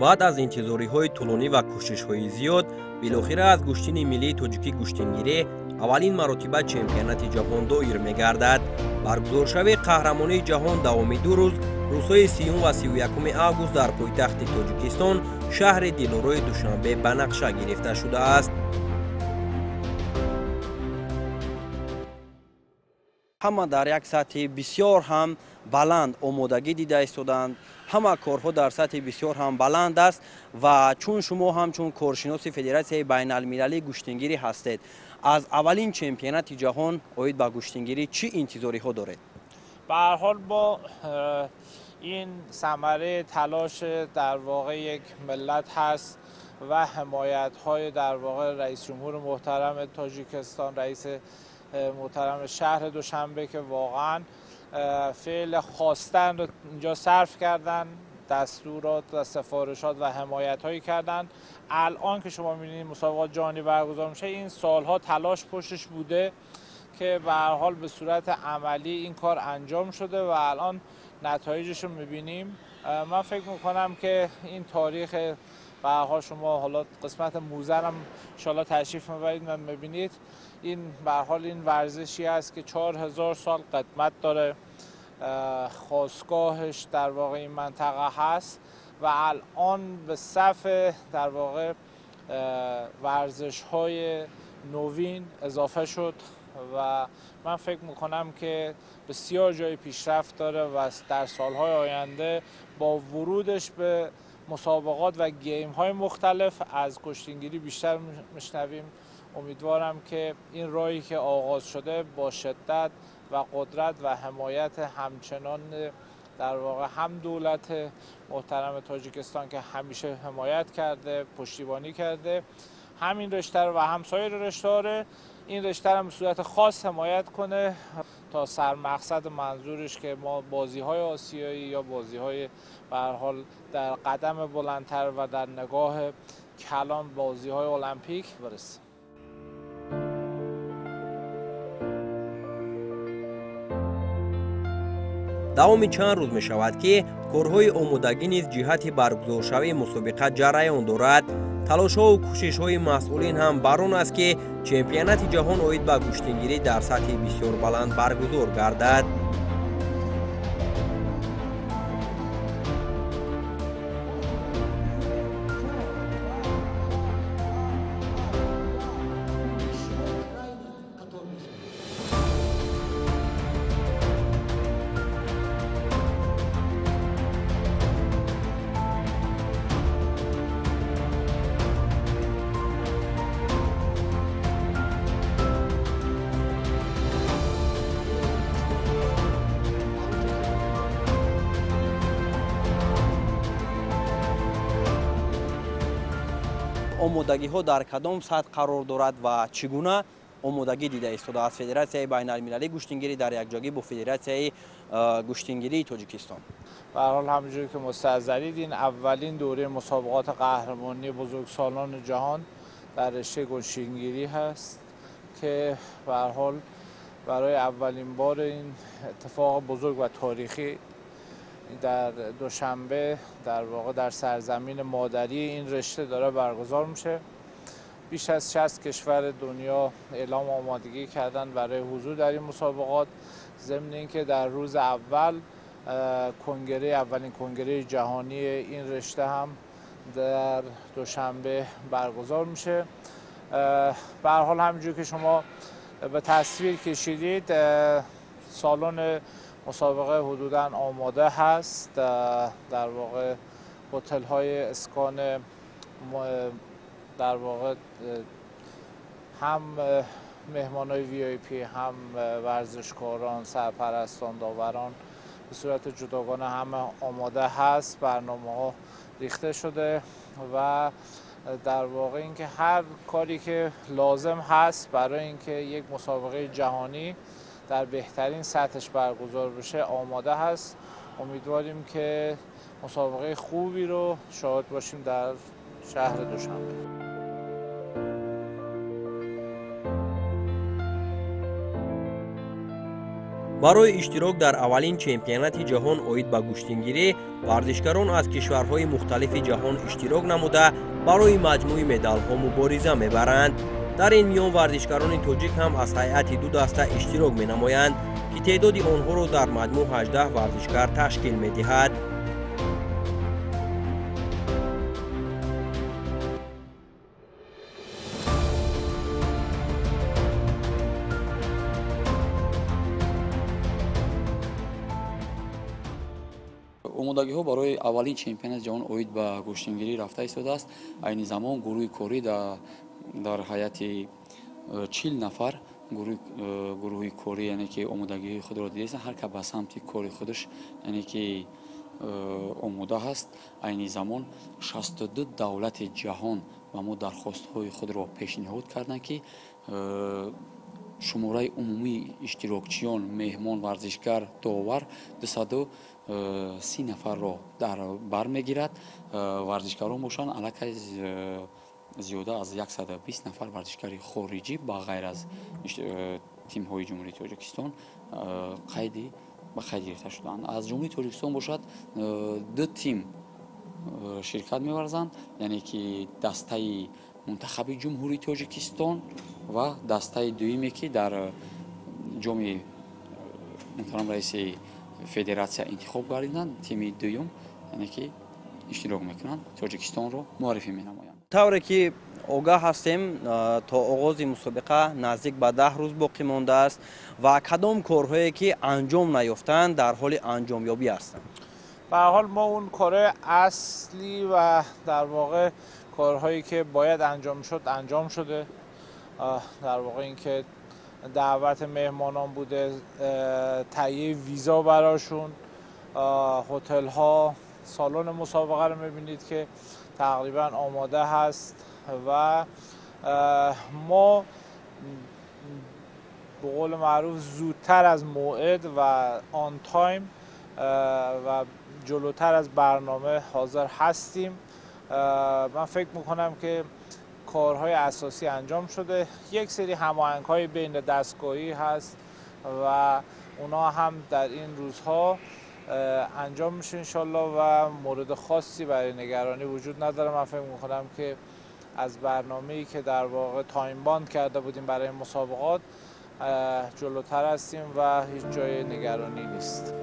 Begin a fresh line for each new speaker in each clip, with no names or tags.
Баъд аз интизориҳои тӯлонӣ ва кӯшишҳои зиёд, билохира аз гӯштини миллии тоҷикӣ гӯштингирӣ аввалин маротиба чемпионати ҷаҳон доир мегардад. Баргузоршавии қаҳрамонии ҷаҳон давоми 2 рӯз, рӯзҳои 30 ва 31 август дар пойтахти Тоҷикистон, шаҳри дилорои Душанбе ба нақша гирифта шудааст. Ҳама дар як сатҳи бисёр ҳам баланд омодагӣ дида истоданд. Ҳама корҳо дар сатҳи бисёр ҳам баланд аст ва чун шумо ҳамчун коршиноси Федератсияи байналмилалии гӯштингирӣ ҳастед, аз аввалин чемпионати ҷаҳон оид ба гӯштингирӣ чӣ интизориҳо доред?
Ба ҳар ҳол мо ин самараи талош дар воқеъ як миллат ҳаст ва ҳимоятҳои дар воқеъ раиси ҷумҳури муҳтарами Тоҷикистон, раиси муҳтарами шаҳри Душанбе, ки воқеан феъл хостан رو اینجا صرف کردن، دستورات و سفارشات و حمایت‌هایی کردن. الان که شما می‌بینید مسابقات جهانی برگزار میشه، این سالها تلاش پشتش بوده که به هر حال به صورت عملی این کار انجام شده و الان نتایجش رو می‌بینیم. من فکر می‌کنم که این تاریخ به هر حال شما حالا قسمت موزه هم انشالله تشریف می‌برید و می‌بینید، این به هر حال این ورزشی است که 4000 سال قدمت داره، خواستگاهش در واقع این منطقه هست و الان به صف در واقع ورزش‌های نوین اضافه شد و من فکر می‌کنم که بسیار جای پیشرفت داره و در سال‌های آینده با ورودش به مسابقات و گیم‌های مختلف از کشتینگیری بیشتر می‌شنویم. امیدوارم که این راهی که آغاز شده با شدت و قدرت و حمایت همچنان در واقع هم دولت محترم تاجیکستان که همیشه حمایت کرده، پشتیبانی کرده، همین رشته رو و همسایر رشته رو، این رشته رو به صورت خاص حمایت کنه تا سرمقصد منظورش که ما بازی‌های آسیایی یا بازی‌های به هر حال در قدم بلندتر و در نگاه کلان بازی‌های المپیک برسیم.
Давоми чанд рӯз мешавад, ки корҳои омодагӣ низ ҷиҳати баргузоршавии мусобиқа ҷараён дорад. Талошҳову кӯшишҳои масъулин ҳам бар он аст, ки чемпионати ҷаҳон оид ба гӯштингирӣ дар сатҳи бисёр баланд баргузор гардад. Омодагиҳо дар кадом сатҳ қарор дорад ва чӣ гуна омодагӣ дида истодааст Федератсияи байналмилалии гӯштингирӣ дар якҷоягӣ бо Федератсияи гӯштингирии Тоҷикистон?
Ба ҳар ҳол ҳамонҷуре ки мустаҳзарид, ин аввалин дораи мусобиқоти қаҳрамонии бузургсолони ҷаҳон дар риштаи гӯштингирӣ ҳаст, ки ба ҳар ҳол барои аввалин бор ин иттифоқи бузург ва таърихӣ در دوشنبه در واقع در سرزمین مادری این رشته داره برگزار میشه. بیش از 60 کشور دنیا اعلام آمادگی کردن برای حضور در این مسابقات، ضمن اینکه در روز اول کنگره، اولین کنگره جهانی این رشته هم در دوشنبه برگزار میشه. به هر حال همینجور که شما به تصویر کشیدید، سالن مسابقه حدوداً آماده هست. در واقع هتل‌های اسکان در واقع هم مهمان‌های VIP، هم ورزشکاران، سرپرستان، داوران به صورت جداگانه همه آماده هست. برنامه‌ها ریخته شده و در واقع اینکه هر کاری که لازم هست برای اینکه یک مسابقه جهانی در بهترین سطحش برگزار بشه آماده هست. امیدواریم که مسابقه خوبی رو شاهد باشیم در شهر دوشنبه.
Барои иштирок дар аввалин чемпионати ҷаҳон оид ба гӯштингирӣ варзишгарон аз кишварҳои мухталифи ҷаҳон иштирок намуда барои маҷмӯи медалҳо мубориза мебаранд. Дар ин миён варзишгарони тоҷик ҳам аз ҳайати ду даста иштирок менамоянд, ки теъдоди онҳоро дар маҷмӯъ 18 варзишгар ташкил медиҳад.
Омодагиҳо барои аввалин чемпионати ҷаҳон оид ба гӯштингирӣ рафта истодааст. Айни замон гурӯҳи корӣ дар ҳайати 40 нафар гурӯҳи корӣ, яъне ки омодагиҳои худро дидаистанд. Ҳар кас ба самти кори худаш, яъне ки омода ҳаст. Айни замон 62 давлати ҷаҳон ба мо дархостҳои худро пешниҳод карданд, ки шумораи умумии иштирокчиён, меҳмон, варзишгар, довар 230 нафарро дар бар мегирад. Варзишгарон бошанд аллакай зиёда аз 120 нафар варзишгари хориҷӣ ба ғайр аз тимҳои Ҷумҳурии Тоҷикистон ба қайд гирифта шудаанд. Аз Ҷумҳурии Тоҷикистон бошад ду тим ширкат меварзанд, яъне ки дастаи мунтахаби Ҷумҳурии Тоҷикистон ва дастаи дуюме, ки дар ҷоми муҳтарам раиси федератсия интихоб гардиданд, тими дуюм, яъне ки иштирок мекунанд, Тоҷикистонро муаррифӣ менамоянд.
Тавре ки огаҳ ҳастем, то оғози мусобиқа наздик ба 10 рӯз боқӣ мондааст ва кадом корҳое ки анҷом наёфтанд дар ҳоли анҷомёбӣ ҳастанд.
به هر حال ما اون کارهای اصلی و در واقع کارهایی که باید انجام شد انجام شده. در واقع اینکه دعوت مهمانان بوده، تهیه ویزا براشون، هتل ها، سالن مسابقه رو میبینید که تقریبا آماده هست و ما به قول معروف زودتر از موعد و آن تایم و جلوتر از برنامه حاضر هستیم. من فکر میکنم که کارهای اساسی انجام شده. یک سری هماهنگ‌های بین دستگاهی هست و اونا هم در این روزها انجام میشه انشالله و مورد خاصی برای نگرانی وجود نداره. من فکر میکنم که از برنامه‌ای که در واقع تایم باند کرده بودیم برای مسابقات جلوتر هستیم و هیچ جای نگرانی نیست.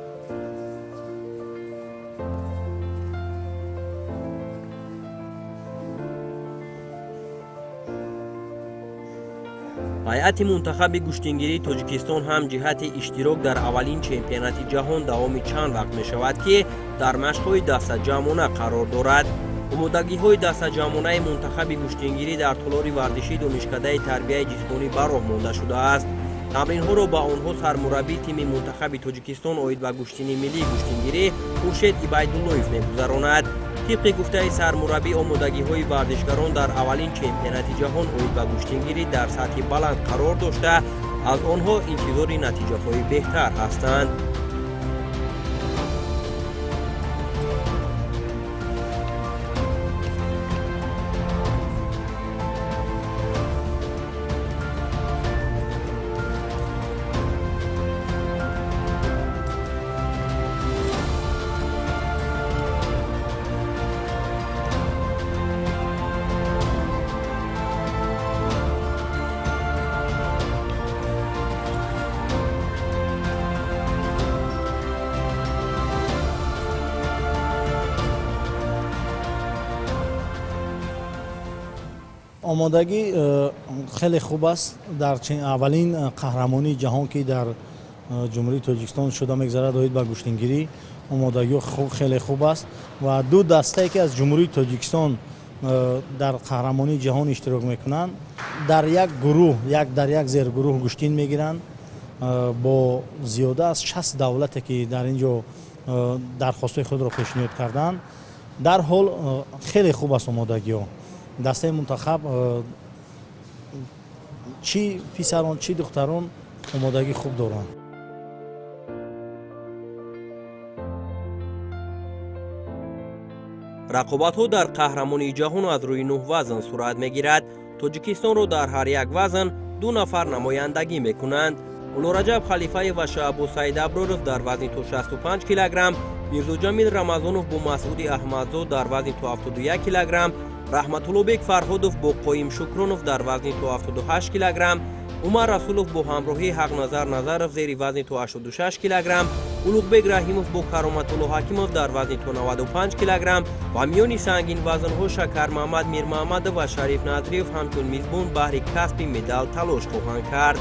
ҳайати мунтахаби гӯштингирии Тоҷикистон ҳам ҷиҳати иштирок дар аввалин чемпионати ҷаҳон давоми чанд вақт мешавад, ки дар машқҳои дастаҷамъона қарор дорад. Омодагиҳои дастаҷамъонаи мунтахаби гӯштингирӣ дар толори варзишии донишкадаи тарбияи ҷисмонӣ ба роҳ монда шудааст. Тамринҳоро ба онҳо сармураббии тими мунтахаби Тоҷикистон оид ба гӯштини миллии гӯштингирӣ Хуршед Ибайдуллоев мегузаронад. Тибқи гуфтаи сармураббӣ, омодагиҳои варзишгарон дар аввалин чемпионати ҷаҳон оид ба гӯштингирӣ дар сатҳи баланд қарор дошта, аз онҳо интизори натиҷаҳои беҳтар ҳастанд.
Омодагӣ хеле хуб аст. Дар аввалин қаҳрамонии ҷаҳон, ки дар Ҷумҳурии Тоҷикистон шуда мегзарад оид ба гӯштингирӣ, омодагиҳо хеле хуб аст ва ду дастае, ки аз Ҷумҳурии Тоҷикистон дар қаҳрамонии ҷаҳон иштирок мекунанд, дар як гурӯҳ, дар як зергурӯҳ гӯштин мегиранд бо зиёда аз 60 давлате, ки дар ин ҷо дархостҳои худро пешниҳод карданд. Дар ҳол хеле хуб аст омодагиҳо. Дастаи мунтахаб чӣ писарон, чӣ духтарон омодагӣ хуб доранд.
Рақобатҳо дар қаҳрамонии ҷаҳон аз рӯи 9 вазн сурат мегирад. Тоҷикистонро дар ҳар як вазн 2 нафар намояндагӣ мекунанд. Муллораҷаб Халифаев ва Шаҳбоз Саидаброров дар вазни то 65 килограмм, Мирзоҷамил Рамазонов бо Масъуди Аҳмадзод дар вазни то 71 килограмм, Раҳматуллобек Фарҳодов бо Қоим Шукронов дар вазни то 78 килограмм, Умар Расулов бо ҳамроҳии Ҳақназар Назаров зери вазни то 86 килограмм, Улуғбек Раҳимов бо Кароматулло Ҳакимов дар вазни то 95 килограмм ва миёни сангинвазнҳо Шакармаҳмад Мирмаҳмадов ва Шариф Назриев ҳамчун мизбон баҳри касби медал талош хоҳанд кард.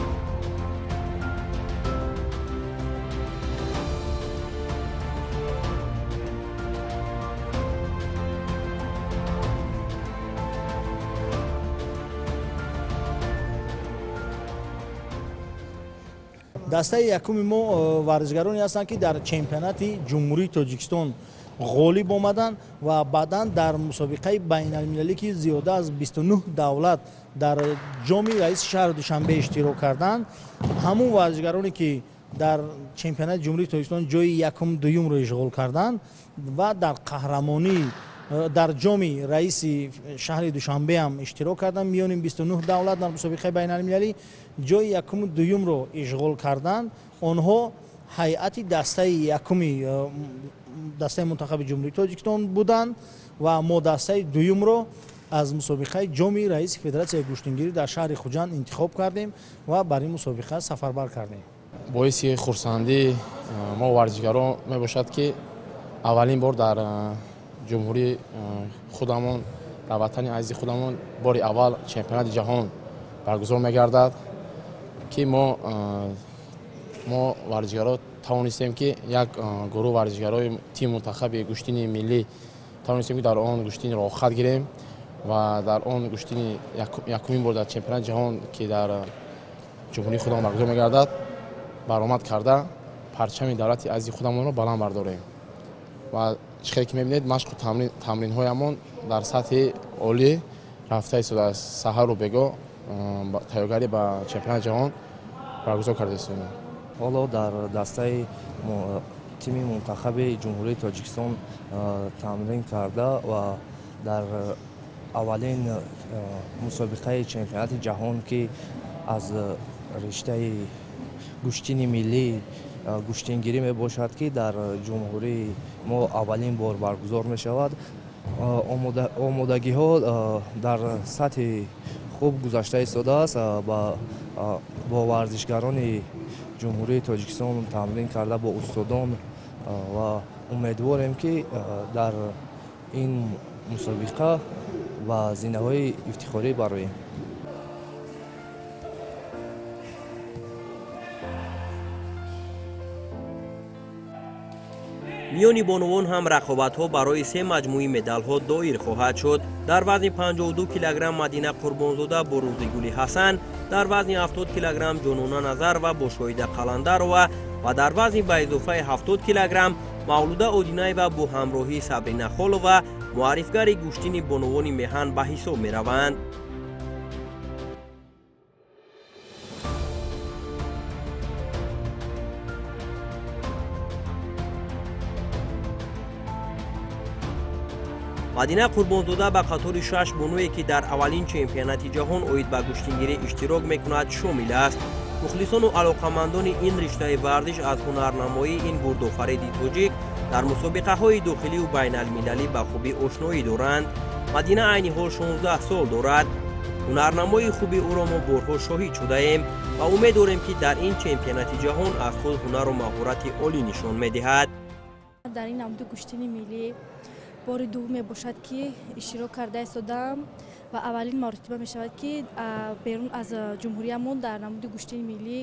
Дастаи якуми мо варзишгароне ҳастанд, ки дар чемпионати Ҷумҳурии Тоҷикистон ғолиб омаданд ва баъдан дар мусобиқаи байналмилалӣ, ки зиёда аз 29 давлат дар ҷоми раиси шаҳри Душанбе иштирок карданд, ҳамун варзишгароне, ки дар чемпионати Ҷумҳурии Тоҷикистон ҷои якум дуюмро ишғол карданд ва дар қаҳрамонӣ дар ҷоми раиси шаҳри Душанбе ҳам иштирок карданд, миёни 29 давлат дар мусобиқаи байналмилалӣ ҷои якуму дуюмро ишғол карданд. Онҳо ҳайати дастаи якуми дастаи мунтахаби Ҷумҳурии Тоҷикистон буданд ва мо дастаи дуюмро аз мусобиқаи ҷоми раиси Федератсияи гӯштингирӣ дар шаҳри Хуҷанд интихоб кардем ва бар ин мусобиқа сафарбар кардем.
Боиси хурсандии мо варзишгарон мебошад, ки аввалин бор дар ҷумҳурии худамон, дар ватани азизи худамон бори аввал чемпионати ҷаҳон баргузор мегардад, ки мо варзишгаро тавонистем, ки як гурӯҳ варзишгарои тими мунтахаби гӯштини миллӣ тавонистем, ки дар он гӯштини роҳхат гирем ва дар он гӯштини якумин бор дар чемпионати ҷаҳон, ки дар ҷумҳурии худамон баргузор мегардад, баромад карда парчами давлати азизи худамонро баланд бардорем. Ва чӣ хеле ки мебинед, машқу тамринҳоямон дар сатҳи олӣ рафта истодааст. Саҳару бего тайёргарӣ ба чемпионати ҷаҳон баргузор карда истодаем.
Ҳоло дар дастаи тими мунтахаби Ҷумҳурии Тоҷикистон тамрин карда ва дар аввалин мусобиқаи чемпионати ҷаҳон, ки аз риштаи гӯштини миллӣ гӯштингирӣ мебошад, ки дар ҷумҳурии мо аввалин бор баргузор мешавад, омодагиҳо дар сатҳи хуб гузашта истодааст. Бо варзишгарони Ҷумҳурии Тоҷикистон тамрин карда, бо устодон, ва умедворем, ки дар ин мусобиқа ба зинаҳои ифтихорӣ бароем.
Миёни бонувон ҳам рақобатҳо барои се маҷмӯи медалҳо доир хоҳад шуд. Дар вазни 52 килограмм Мадина Қурбонзода бо Рӯзигули Ҳасан, дар вазни 70 килограмм Ҷонона Назарова бо Шоҳида Қаландарова ва дар вазни ба изофаи 70 килограмм Мавлуда Одинаева бо ҳамроҳии Сабрина Холова муаррифгари гӯштини бонувони меҳан ба ҳисоб мераванд. Мадина Қурбонзода ба қатори 6 бонуе, ки дар аввалин чемпионати ҷаҳон оид ба гӯштингирӣ иштирок мекунад, шомил аст. Мухлисону алоқамандони ин риштаи варзиш аз ҳунарнамоии ин гурдофариди тоҷик дар мусобиқаҳои дохилию байналмилалӣ ба хубӣ ошноӣ доранд. Мадина айни ҳол 16 сол дорад. Ҳунарнамоии хуби ӯро мо борҳо шоҳид шудаем ва умед дорем, ки дар ин чемпионати ҷаҳон аз худ ҳунару маҳорати олӣ нишон медиҳад.
Дар ин намуди гӯштини миллӣ бори дуввум мебошад, ки иштирок карда истодам ва аввалин маротиба мешавад, ки берун аз ҷумҳуриямон дар намуди гӯштини миллӣ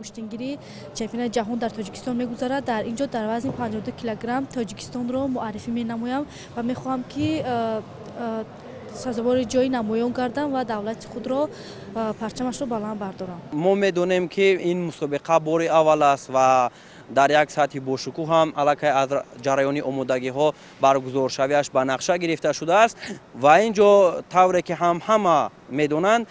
гӯштингирӣ чемпионати ҷаҳон дар Тоҷикистон мегузарад. Дар ин ҷо дар вазни 52 килограмм Тоҷикистонро муаррифӣ менамоям ва мехоҳам, ки сазовори ҷои намоён гардам ва давлати худро парчамашро баланд бардорам.
Мо медонем, ки ин мусобиқа бори аввал аст ва дар як сатҳи бошукӯҳ ҳам аллакай аз ҷараёни омодагиҳо баргузоршавиаш ба нақша гирифта шудааст ва ин ҷо тавре ки ҳам ҳама медонанд,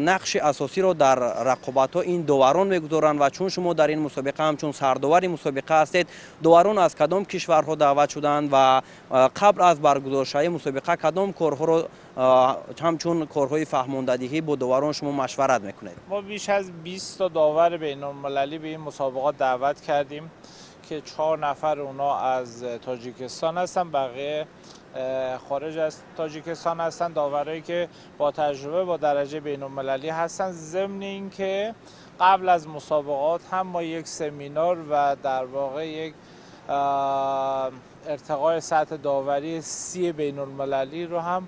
нақши асосиро дар рақобатҳо ин доварон мегузоранд ва чун шумо дар ин мусобиқа ҳамчун сардовари мусобиқа ҳастед, доварон аз кадом кишварҳо даъват шуданд ва қабл аз баргузоршавии мусобиқа кадом корҳоро ҳамчун корҳои фаҳмондадиҳӣ бо доварон шумо машварат мекунед?
Мо беш аз 20 تا داور بین‌المللی به این مسابقات دعوت کردیم که 4 نفر اونا از تاجیکستان هستن، بقیه خارج از تاجیکستان هستن. داورایی که با تجربه با درجه بین‌المللی هستن. ضمن اینکه قبل از مسابقات هم ما یک سمینار و در واقع یک ارتقای سطح داوری 30 بین‌المللی رو هم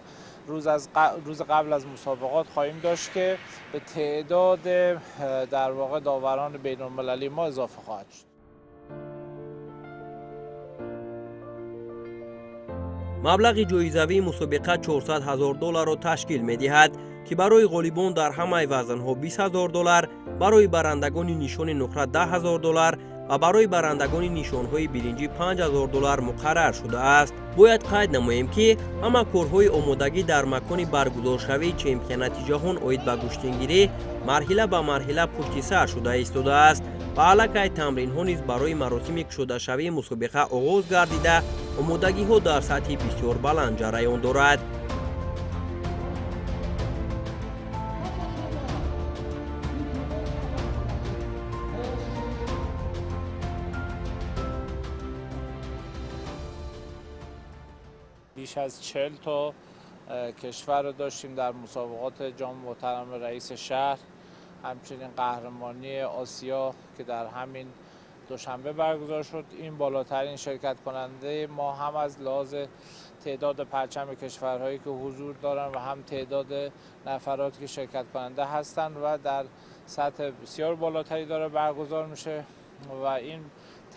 روز قبل از مسابقات خواهیم داشت که به تعداد در واقع داوران بین‌المللی ما اضافه خواهد شد.
Маблағи ҷоизавии мусобиқа 400 ҳазор долларро ташкил медиҳад, ки барои ғолибон дар ҳамаи вазнҳо 20 ҳазор доллар, барои барандагони нишони нуқра 10 ҳазор доллар ва барои барандагони нишонҳои биринҷӣ 5 ҳазор доллар муқаррар шудааст. Бояд қайд намоем, ки ҳама корҳои омодагӣ дар макони баргузоршавии чемпионати ҷаҳон оид ба гӯштингирӣ марҳила ба марҳила пушти сар шуда истодааст ва аллакай тамринҳо низ барои маросими кушодашавии мусобиқа оғоз гардида, омодагиҳо дар сатҳи бисёр баланд ҷараён дорад.
بیش از 40 تا کشور رو داشتیم در مسابقات جام محترم رئیس شهر، همچنین قهرمانی آسیا که در همین دوشنبه برگزار شد. این بالاترین شرکت کننده ما هم از لحاظ تعداد پرچم کشورهایی که حضور دارن و هم تعداد نفراتی که شرکت کننده هستند و در سطح بسیار بالاتری داره برگزار میشه و این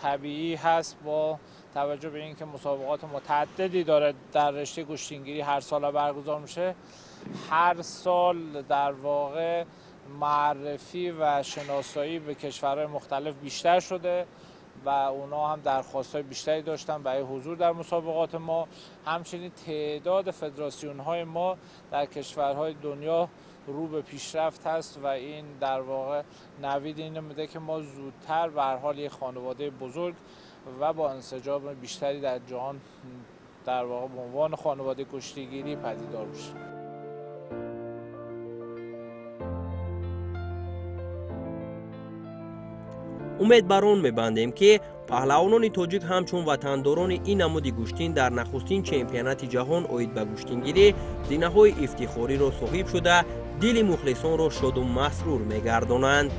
طبیعی هست با توجه به اینکه مسابقات متعددی داره در رشته گوشتینگیری هر سال برگزار میشه. هر سال در واقع معرفی و شناسایی به کشورهای مختلف بیشتر شده و اونا هم درخواست‌های بیشتری داشتن برای حضور در مسابقات ما. همچنین تعداد فدراسیون‌های ما در کشورهای دنیا رو به پیشرفت هست و این در واقع نوید اینو میده که ما زودتر به هر حال یک خانواده بزرگ و با انسجام بیشتری در جهان در واقع به عنوان خانواده کشتیگیری پدیدار بشیم.
Умед бар он мебандем, ки паҳлавонони тоҷик ҳамчун ватандорони ин намуди гӯштин дар нахустин чемпионати ҷаҳон оид ба гӯштингирӣ зинаҳои ифтихориро соҳиб шуда, дили мухлисонро шоду масрур мегардонанд.